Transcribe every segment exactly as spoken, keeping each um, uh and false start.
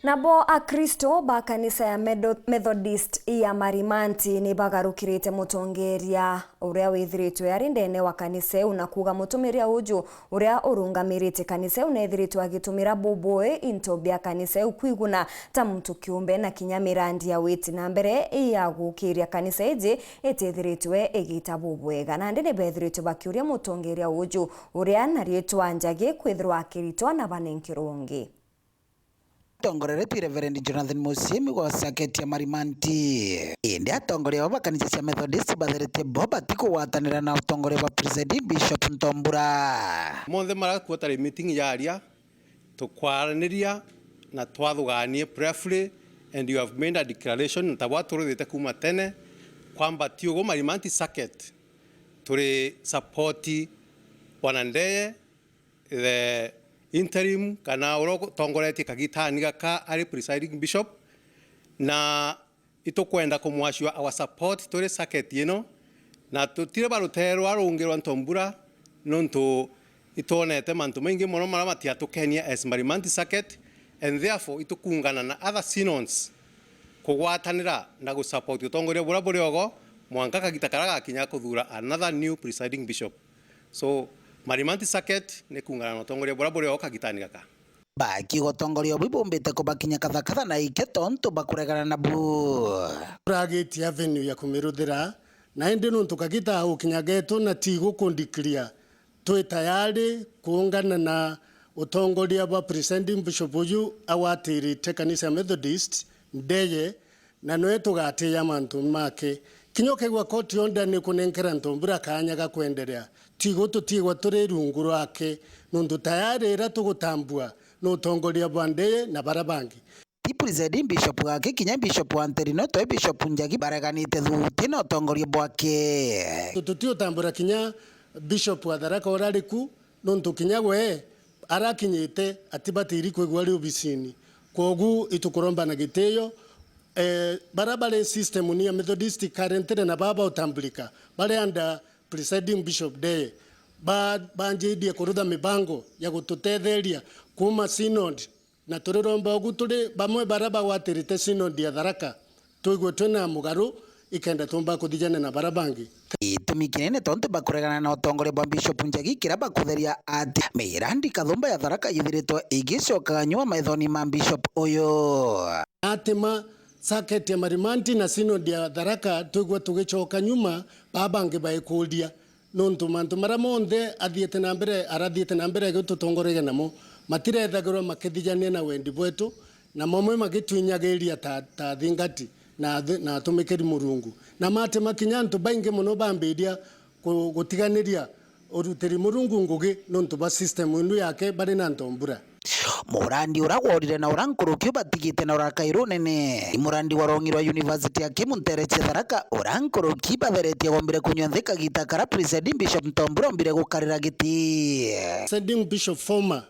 Nabo Akristo ba kanisa ya Medo-, Methodist ya Marimanti ni bagarukirite mutongeria uria withiritwe ari ndene wa kanisa iu, na kuuga mutumiria uju uria urungamirite kanisa iu neethiritwe agitumira bubui into bia kanisa iu kwiguna ta muntu kiumbe, na kinya mirandi ya witi na mbere ya gukiria kanisa iji itithiritwe igita bubwega. Nandi ni beethiritwe bakiuria mutongeria uju uria na riitwa Njagi kwithirwa akiritwa na banenkerwa ungi. Atongoreretue Reverend Jonathan Musiemi gwa circuit ya Marimanti. Indi atongoria baba kanisa cia Methodist batherete bo batikugwatanira na utongoria bwa Presiding Bishop Ntombura. Monthe mara quarterly meeting yaria, tukwaraniria na twathuganie prayerfully, and you have made a declaration, na tabwa turithite kuma tene, kwamba ti ugu Marimanti circuit turi support Bwana Ndeye, the interim, kana uria utongoretie kagitani gaka ari presiding bishop, na itukwenda kumwashua our support turi circuit ino, na tutiri ba rutere rwa rungi rwa Ntombura, nontu itwonete mantu maingi mono maria matiatukenia as Marimanti circuit, and therefore itukungana na other synods kugwatanira na gusupport utongoria buria buri ogo, mwanka kagita karia gakinya kuthura another new presiding bishop. So, Marimanti circuit ni kuungana na utongoria buria buri o kagitani gaka. Bakiuga utongoria ubu ibumbite kubakinya kathakatha na ike tontu bakuregana nabu. Turagitie avenue ya kumiruthira, na indi nontu kagita gukinya getu na ti gukundikria, twi tayari kuungana na utongoria bwa presiding bishop uju agwatirite kanisa ya Methodist Ndeye, na noe tugatiia mantu make. Kinya ukegua court order ni kunenkera Ntombura kaanya ga kwenderea, tigo tutiigwa turi rungu rwake, nontu tayari ira tugutambua ni utongoria bwa Ndeye na bara bangi. Ti presiding bishop gake, kinya bishop wa Nterino, toi bishop Njagi bareganite thuti na utongoria bwake. Tu-, tutiutambura kinya bishop wa Tharaka uria ari ku, nontu kinya we arakinyite atibatiri kwigua ari obisini. Kwogu itukuromba na gitio, eh, bara bari system ni ya Methodist currently na baba utambulika, bari under presiding bishop Ndeye, ba-, banjirie kurutha mibango ya gututetheria kuuma synod, na turiromba ugu turi bamwe bara bagwatirite synod ya Tharaka, twigue twina mugaru, ikenda tuumba kuthijana na bara bangi. Gitumi kinene tontu bakuregana na utongoria bwa Bishop Njagi, kiria bakutheria ati mirandi kathumba ya Tharaka yithiritwe igicokaga nyuma methoni ma Bishop uyu. Atima circuit ya Marimanti na synod ya Tharaka twigua tugicoka nyuma, baa bangi baikuria. Nontu mantu maria monthe athiite na mbere, arathiite na mbere agitutongoragia namo, matirethagirwa makithijania na wendi bwetu, na mamwe magitwinyagiria ta, ta athingati na athi-, na atumikiri Murungu. Na matima kinya antu baingi mono bambiria ku-, gutiganiria urutiri Murungu ngugi nontu bwa system inu yake bari na Ntombura. Murandi uria worire na uria nkuruki ubatigite na urakairo runene. Ni murandi wa rong'i rwa University ya Kemu ntere cia Tharaka, uria nkuruki batheretie gombire kunyua nthi kagita karia Presiding Bishop Ntombura ombire gukarira giti. Presiding Bishop, former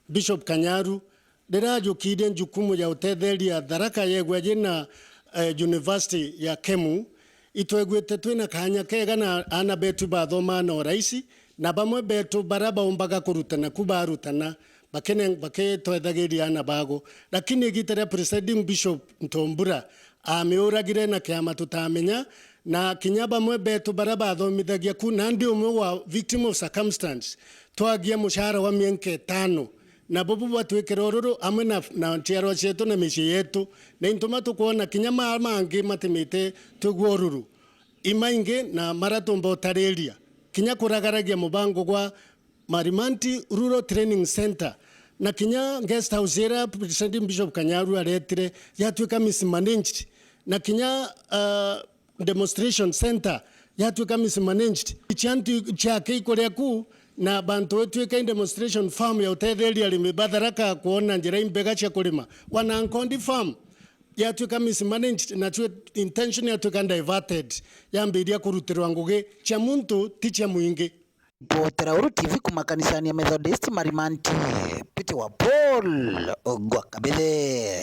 Bishop Kanyaru, riria ajukirie njukumu ya utetheria Tharaka yegwa yina, eh, University ya Kemu, itweguite twina kaanya kega na aana betu bathomaa na uraici, na bamwe betu bara baumbaga kurutana ku barutana, bakine-, bakitwethagiria aana bago. Lakini igita ria Presiding Bishop Ntombura amiuragire na kiama tutamenya, na kinya bamwe betu bara bathomithagia ku, nandi umwe wa victim of circumstance, twagia mushahara wa mienka itano, na bubu bwatwikira ururu amwe na, na njiarwa cietu na micii yetu, na into ma tukwona kinya maa mangi matimite twigua ururu. Imaingi na mara tumba utariria, kinya kuragaragia mubango gwa Marimanti Rural Training Centre, na kinya guest house iria Presiding Bishop Kanyaru aretire yatwika mismanaged, na kinya, ah, demonstration centre yatwika mismanaged. Ciantu ciake ikuria ku, na bantu itwika i demonstration farm ya utetheria arimi ba Tharaka kwona njira imbega cia kurima. Wanankondi farm yatwika mismanaged, na twi-, intention yatwika diverted, yambiria kurutirwa ngugi cia muntu, ti cia mwingi. Ripotera Uru T V kuma kanisani ya Methodist Marimanti, Peter wa Paul Ogwa Kabithe.